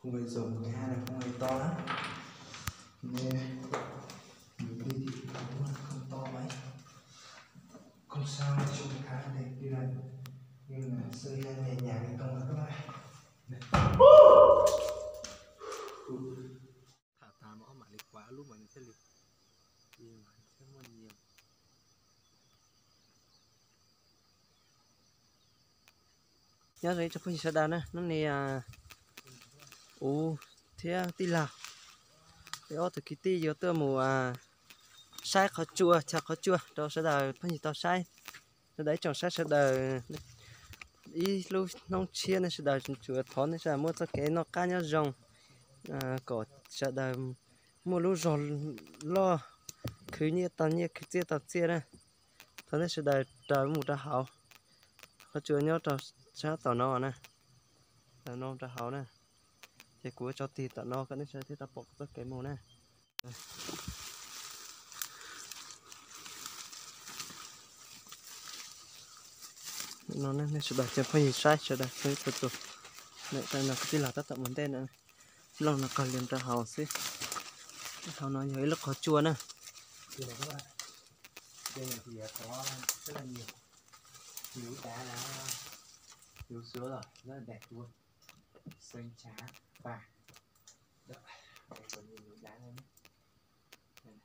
Không bao giờ cá này không hề to lắm. Nên mình đi thì không, không to mấy. Không sao, nói chung cá này tuy là, nhưng mà xưa ra nhẹ nhàng thì không là các bạn. Thả tà mà ông mãi lịch quá lúc mà nó sẽ lịch. Thì mà sẽ mua nhiều. Nyob zoo ib tsoom phooj ywg sawv daws na, hnub no kuv thiab tij laug, peb ob tug kwv tij yuav tuaj mus saib qhov tsua, chaw qhov tsua rau sawv daws phooj ywg tau saib. Sawv daws ib tsoom saib sawv daws ib lub hnub tshiab nej sawv daws tsuas thov nej sawv daws muaj txoj kev noj qab nyob zoo, kom sawv daws muaj lub zog loj, khwv nyiaj tau nyiaj, khwv txiaj tau txiaj na. Thov nej sawv daws raws mus rau hauv, qhov tsua nyob rau sab tom no na, tom no rau hauv na. Ces kuv tso tig tom no kom nej sawv daws thiaj tau pom txoj kev mus na. No nej sawv daws cov phooj ywg saib sawv daws, no kwv tij laug tab tom mus ntej na, nplooj no qag lias rau hauv xwb. Hauv no yog ib lub qhov tsua na. Trên này thì có rất là nhiều, núi đá, núi suối rồi, rất là đẹp luôn. Xanh xám, vàng. Đây, đây còn nhiều núi đá nữa nhé. Đây này.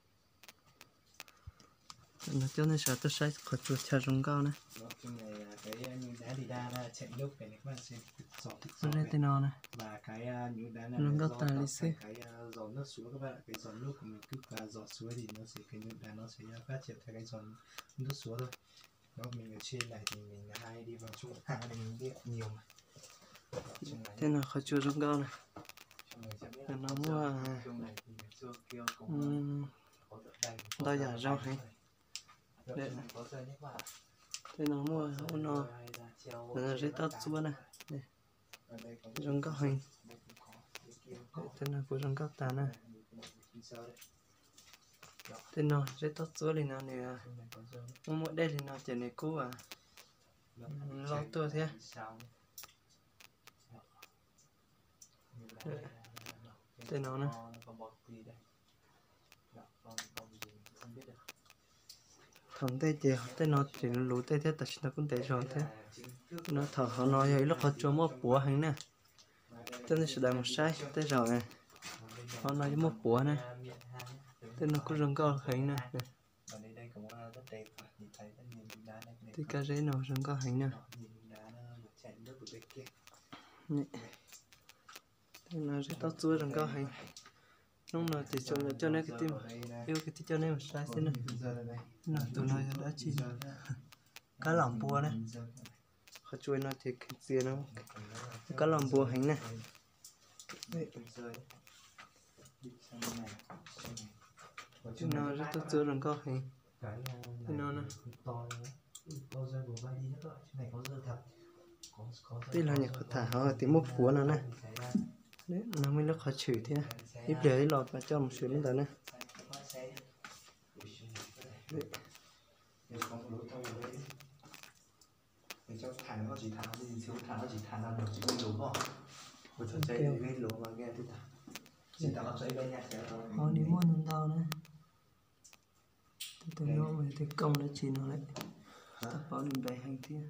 No coj nej sawv daws tuaj saib qhov tsua chaw zoo nkauj na. Nói chung là cái, à, núi đá thì đa là chạy dốc, cái này các bạn sẽ cực gió, cực gió. Lub zeb này. Tej no na. Và cái, à, núi đá này zoo nkauj tag li xwb. Cái, à, giọt nước suối các bạn ạ. Cái giọt nước của mình cứ và giọt suối thì nó sẽ, cái núi đá nó sẽ phát triển theo cái giọt nước suối thôi. Đó, mình ở trên này thì mình hay đi vào trong hang thì mình đi nhiều mà. Trong này. Tej no qhov tsua zoo nkauj na. Trong này chẳng biết là, no muaj, trong này thì ngày xưa kia cũng, ntau yam zoo heev. Trong này có dây nước các bạn ạ. Tej no muaj ub no, no zeb tob txuab na. Zoo nkauj heev. Tej no kuj zoo nkauj tas na. Tej no zeb tob txuab li no nws muaj muaj dej li no ces nws kuj loj tuaj thiab. Tej no na. Thaum ntej ces tej no tseem luv tej thiab, tam sim no kuj ntev zog thiab. No thaum hauv no yog ib lub qhov tsua muaj puav heev na. Coj nej sawv daws mus saib tej zaum hauv no yuav muaj puav na. Tej no kuj zoo nkauj heev na. Tej kab zeb no zoo nkauj heev na. Tej no zeb tob txuab zoo nkauj heev. Hnub no ces tsuas coj nej kwv tij, ib kwv tij coj nej mus saib xwb na. No tus no yog dab tsi? Kab los npua na. Qhov tsua no ces kheev txias no, kab los npua heev na. Tej no zeb tob txuab zoo nkauj heev. Tej no na. Tij laug nyuam qhuav tham hauv tias muaj puav no na. No muaj ib lub qhov tshwm thiab, ib pliag ib los coj mus swm lub ntawd na. Hauv no muaj ntau ntau na. Tej no mas tej koob dab tsi no lawm, tsis tau paub npe heev thiab.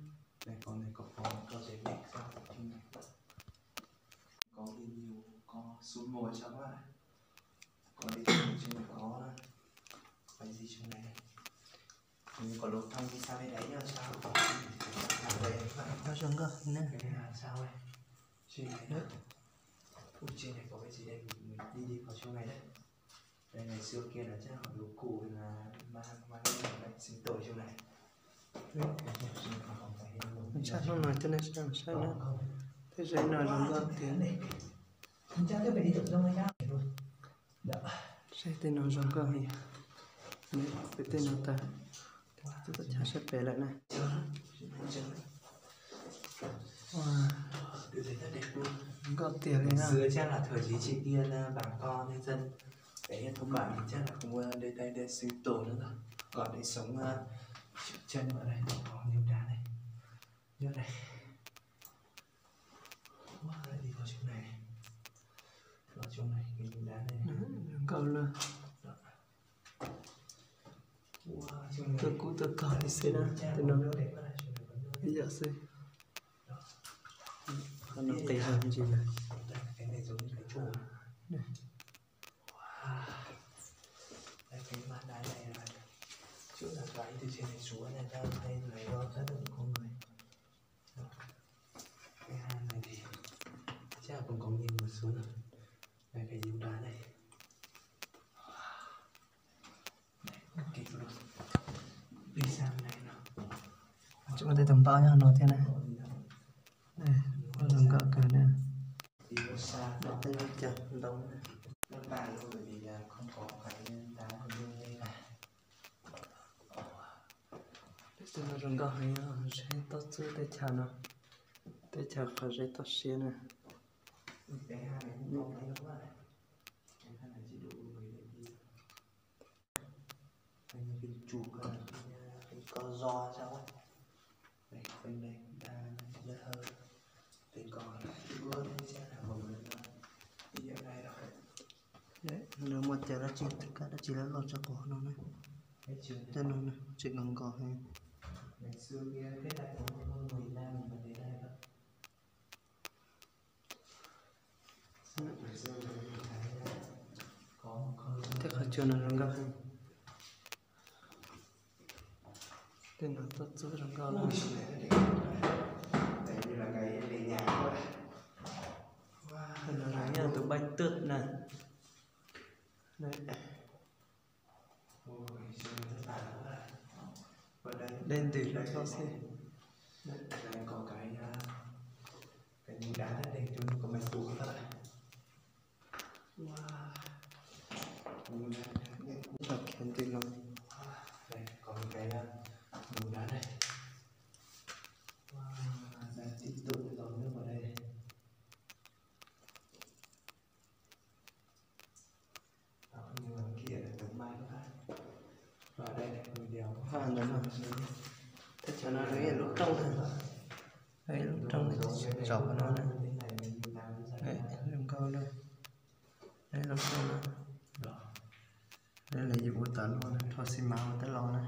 Zoo nkauj na. Ui, trên này có cái gì đây, mình, mình đi đi vào trong này đấy. Đây, ngày xưa kia là chắc họ lục cụ là ma, ma cái này sinh tồn trong này. Saib hnub no coj nej sawv daws saib na. Tej zeb no zoo nkauj tiag. Saib tej no zoo nkauj heev. Peb tej no tag, tuaj chaw saib pem lawm na. Nkauj tiag li na. Xưa chắc là thời kỳ trịnh niên, à, bà con nhân dân để thông cảm thì chắc là cũng, ờ, đây, đây, đây sinh tồn nữa rồi. Còn để sống, ờ, trú chân ở đây, có nhiều đá này. Nhớ này. Ủa, lại đi vào chỗ này. Koj na, tuaj kub tuaj kog li xwb na, tej no ib yam xwb. Qhov no qis zog ntsis lawm. Tsis muaj tej tus npab nyob no thiab na. Zoo nkauj kawg na. Tej lub cawv ntoo na. Tej no zoo nkauj heev, zeb toj txub teb chaws no, teb chaws qhov zeb toj siab na. Lawv muaj cov dab tsi, dab tsi lawv los tso quav no na. Tej no na tseem nkaus nkaus heev. Tej qhov tsua no zoo nkauj heev. Tej no tuaj txub zoo nkauj na. Tej no zoo nkauj tus baij twg na. Dej ntws hlo hlo xwb. Thaum khiav ntws los. Teb chaws no zoo ib lub rooj na, ib lub rooj zov qhov no na. Zoo nkauj na, ib lub rooj na. Lawv yus ua tas luaj na, rho xi mas ua tas los na.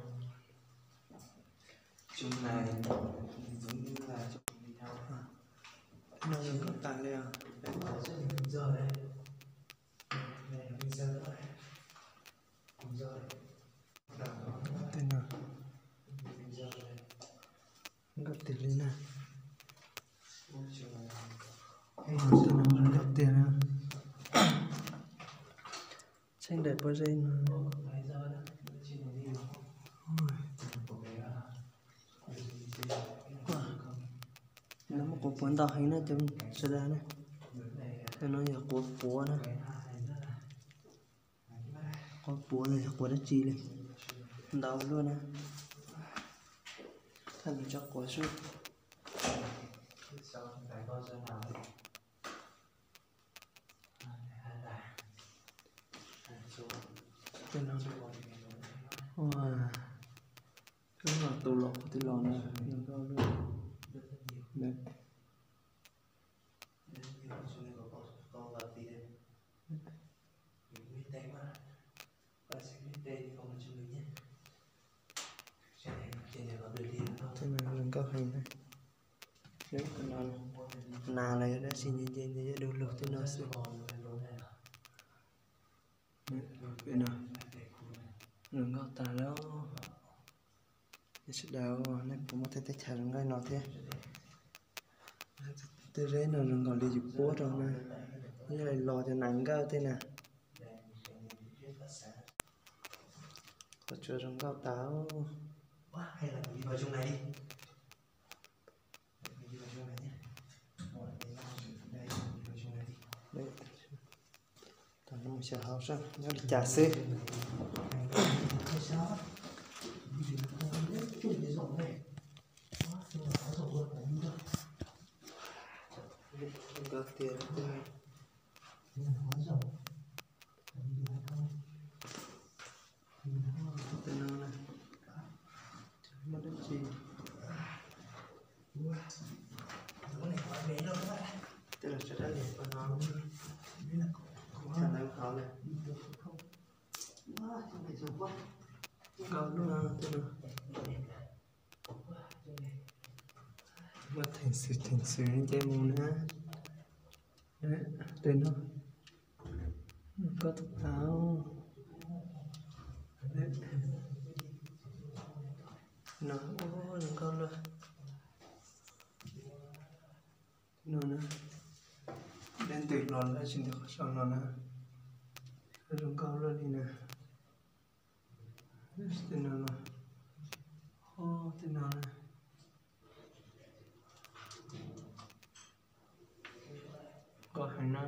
No zoo nkauj tas li os. Tej no nkauj tiag li na. Tej no zoo nkauj tiag na. Tsheej daim pob zeb no. Lawv muab quav puav ntau heev na cov sawv daws na. Tej no yog quav puav na. Quav puav los yog quav dab tsi li, ntau luaj na. Thaj nws tso quav xwb. Ua, tus los qhov twg los na, zoo nkauj luaj. Tej no zoo nkauj heev na. Nas los yog dab tsi nce nce nce du lug tej no xwb. Zoo nkauj tas li. Nej sawv daws, nej puas muaj tej teb chaws zoo nkauj no thiab? Tej zeb no zoo nkaus li yus puab rau na, yog li los cov nas nkauj tej na. Qhov tsua zoo nkauj tas. Tau no mus xyaw hauv saib nyob li cas xwb. Nkauj tiag. Tej no na, muaj dab tsi? Tej los tso dab li qhov no, thaum ntawd Hauv na. Nkauj lub no, tej no. Muaj theem xwm theem xwm nce mus na. Tej no. Nkauj tau tau. No, ua zoo nkauj luaj. No na, deb ntws los lawm tsis nti qhov saum no na. Zoo nkauj luaj li na. Tej no los, o, tej no na. Nkauj heev na.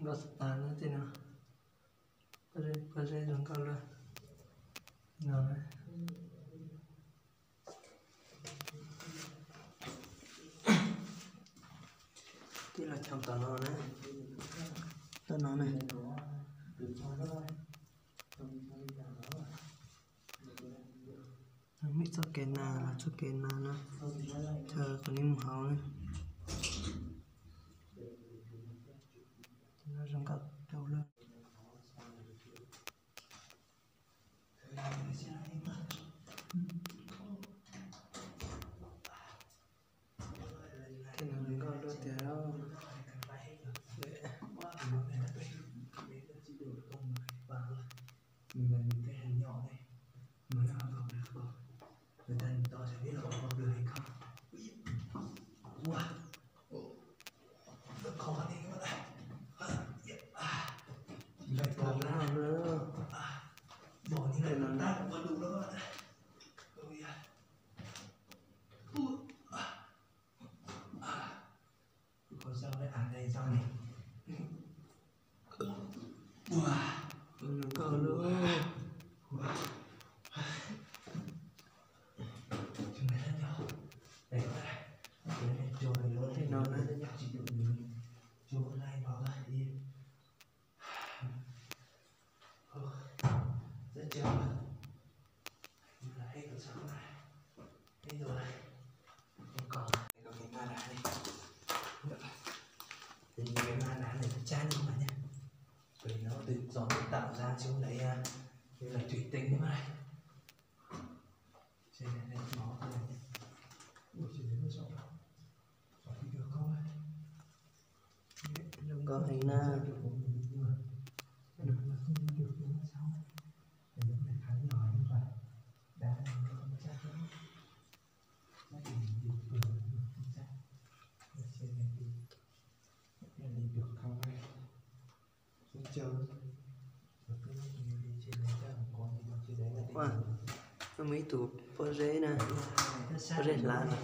Nkauj tas na tej no. Pob zeb zoo nkauj luaj no. Tib los choom tom no na, tom no na. Muaj ib txoj kev nas los txoj kev nas no, chaw kom nej mus hauv na. Zoo nkauj rau lawm. Tej no zoo nkauj luaj tiag. Tej no na. Ces nws ma na nws cab nws mas nyab, ces nws twb txog nws tawm ntag tsis ua li, nws lam thwm teev mas. Zoo nkauj heev na. Ua, muaj ib tug pob zeb na, pob zeb hlav no.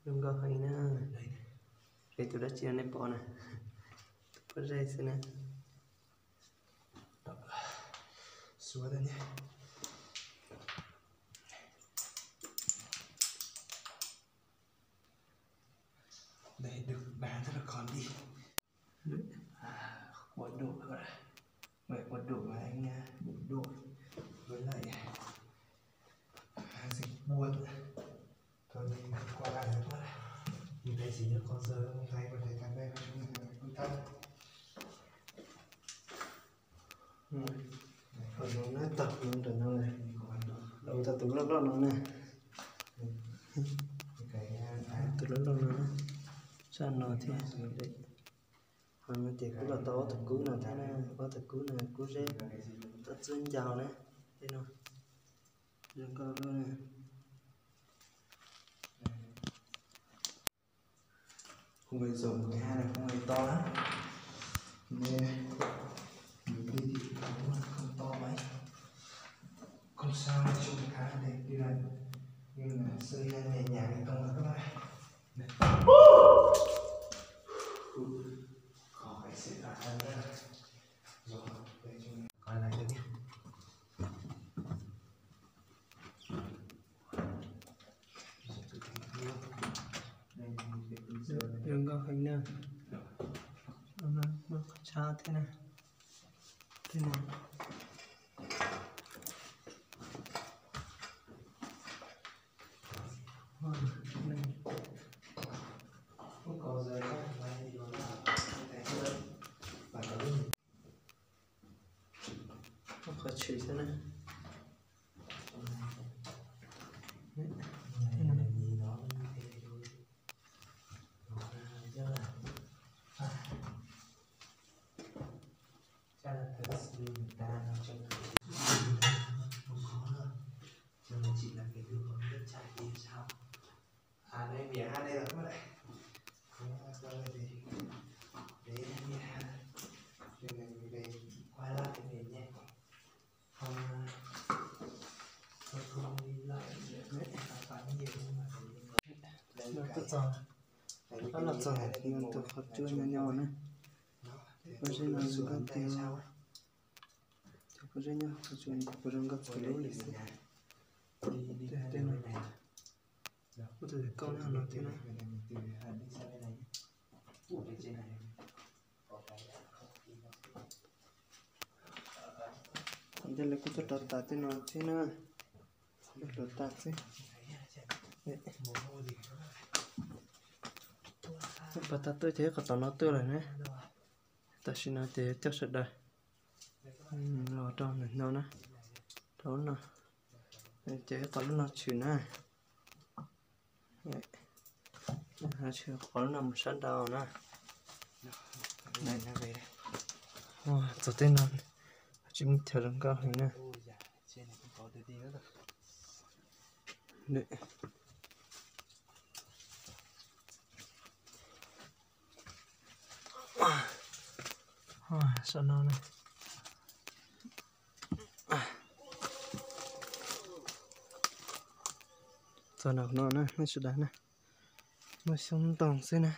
Zoo nkauj heev na. Peb tus dab tsi no nej pom na, tus pob zeb xwb na. Đây được bán rất là còn đi. Quà đủ rồi. Vậy quà đủ mà anh, à, đủ đủ. Với lại, à, dịch buôn. Thôi thì qua lại rồi. Nhìn thấy chỉ được con dơ, hôm nay qua thấy thằng đây nó cũng là người thân. Qhov no na, tau no ntawm no na, ua tau tus loj loj no na. Tus loj loj no na, sab no thiab. Ho no ces kuj los tau ob tug kub no thiab na, ob tug kub no kub zeb, tau txub ncau na, tej no. Zoo nkauj luaj na. Không phải dùng cái hai này không hề to lắm. Nên mình đi thì cũng không to mấy. Không sao, nói chung là khá là đẹp, đi là nhưng mà xây ra nhẹ nhàng thì không là các bạn. Khỏi sẽ tạo ra. Rồi, đây cho mình coi lại cho nhé. Zoo nkauj heev na. Muaj qhov tshab thiab na. Tej no. Muaj qhov tshwm xwb na. Tuaj txog, los txog ntawm qhov tsua nyob nyob na. Pob zeb no zoo nkauj tiag. Cov pob zeb nyob qhov tsua puas zoo nkauj txhua lub li xwb. Tej no, muaj tus koj nyob no thiab na. Ntej lawv kuj tuaj rau tas tej no thiab na. Tuaj rau tas xwb. Pas tag tuaj ces ib qhov tom no tuaj lawm na. Tam sim no ces coj sawv daws los rau ntawm no na, rau lub no, ces ib qhov lub no tshwm na. Tshwm qhov lub no mus sab nraud na. Txog tej no tsis muaj chaw zoo nkauj heev na. Saum no na. Txog nram no na nej sawv daws na, muaj xyoob ntoo xwb na.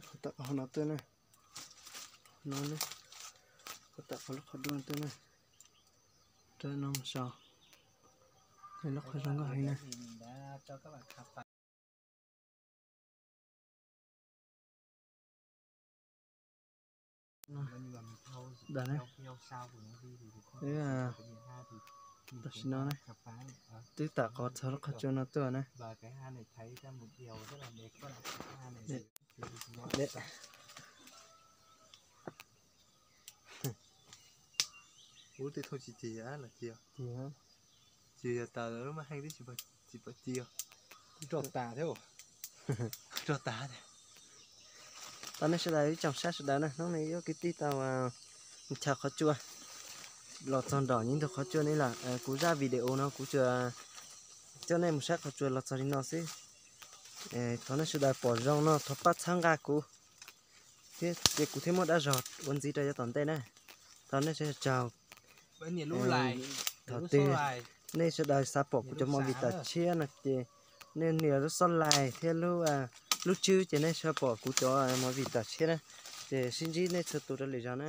Qhov tom qhov no tuaj na, no na, qhov tom qhov lub qhov dua tuaj na, rau no mus saud, lub qhov zoo nkauj heev na. Daws na, tam sim no na, twb tam qhov txog lub qhov tsua no tuaj na. Ub, tej thooj tsis cig los cig, cig yog tas lub maj heej twb tsis pom cig, roj tas thiab, roj tas. Tau nej sawv daws ib tsoom saib sawv daws na, hnub no wb kwv tij tau mus chaw qhov tsua los txog nram ib ntug qhov tsua no lawm. Kuv zaj video no kuv tsuas coj nej mus saib qhov tsua los txog li no xwb. Thov nej sawv daws pom zoo no thov pab txhawb nqa kuv thiab ces kuv thiaj muaj dab zog ua ntxiv rau yav tom ntej na. Thov nej sawv daws tsaug. Thaum twg nej sawv daws xav pom kuv cov movie tam tshiab no ces nej nias lub xub like thiab lub, lub tswb ces nej sawv pom kuv cov movie tam tshiab na. Ces sib ntsib nej txhua tus rau lwm zaus na.